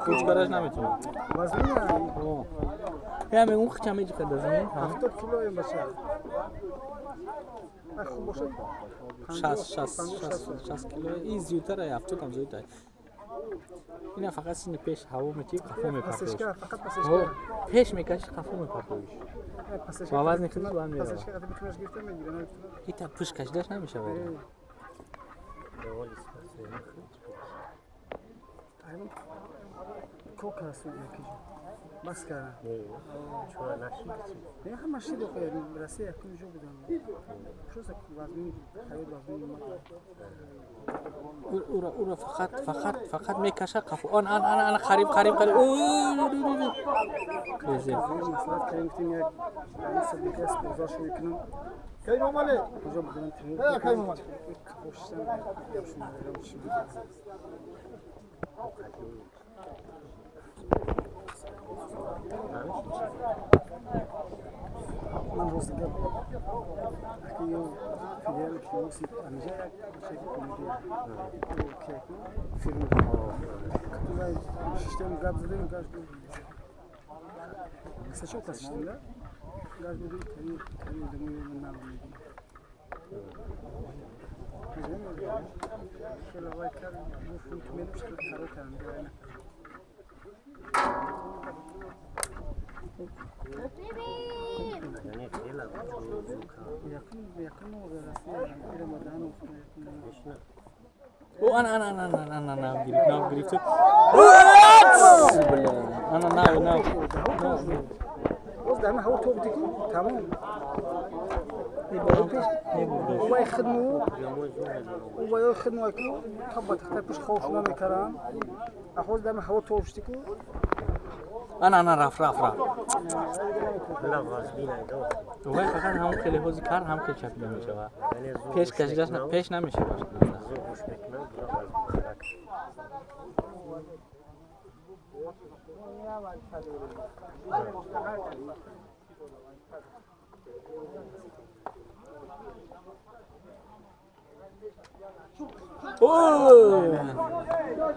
Кучкараш наметавонад. Я мегум хича меҷиқад аз ин. 70 кило ин бача. Хуб бошад. 60 кило. Ин зиёдтар, 70 ҳам зиёдтар. Ина фақат сини пеш ҳаво метии қафо мепартоиш. Фақат пасешка. Пеш мекаши қафо мепартоиш. Ба вазни худаш ба меравад. Пасешка қати бикунаш гирифта мегирад. Ита пуш кашидаш намешавад. Бас кардам. Не, ҳама шид охо, Россия якум ҷо будам. Просто вазмин, ҳаёт вазмин омад. Ура фақат фақат фақат мекаша қафо. Он ан ан ан қариб қариб қариб. Безе. Маслиҳат кардем, гуфтем як сабика спортзал шурӯъ кунам. Кай омале? Куҷо будам тренер? Кай омале? Қафо шиштам, гапшон надорам, чӣ буд. Ман рост гап аки ё фидеал ки муси анҷа як бачаки комедия ки филм катувай шиштем, гап задем, гаш гуфт се чор кас шиштем да, гаш гуфт кани кани одамои ман намедонам. Хеле вай кард, гуфт ту медониш, хеле қарор кардам. О, ана ана ана ана ана нав гирифт, нав гирифт. Ана нав нав. Боз дар ҳаво тоб дику тамом. Вай хидму, вай хидму ку то ба тахта пуш хоф намекарам. Ахоз дар ҳаво тоб шудику. Ана ана раф раф раф. Вай фақат ҳамон хеле ҳози кард, ҳам хеле чапида мешавад. Пеш кашидаш пеш намешавад.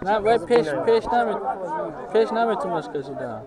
На вай пеш пеш наме пеш наметунаш кашида.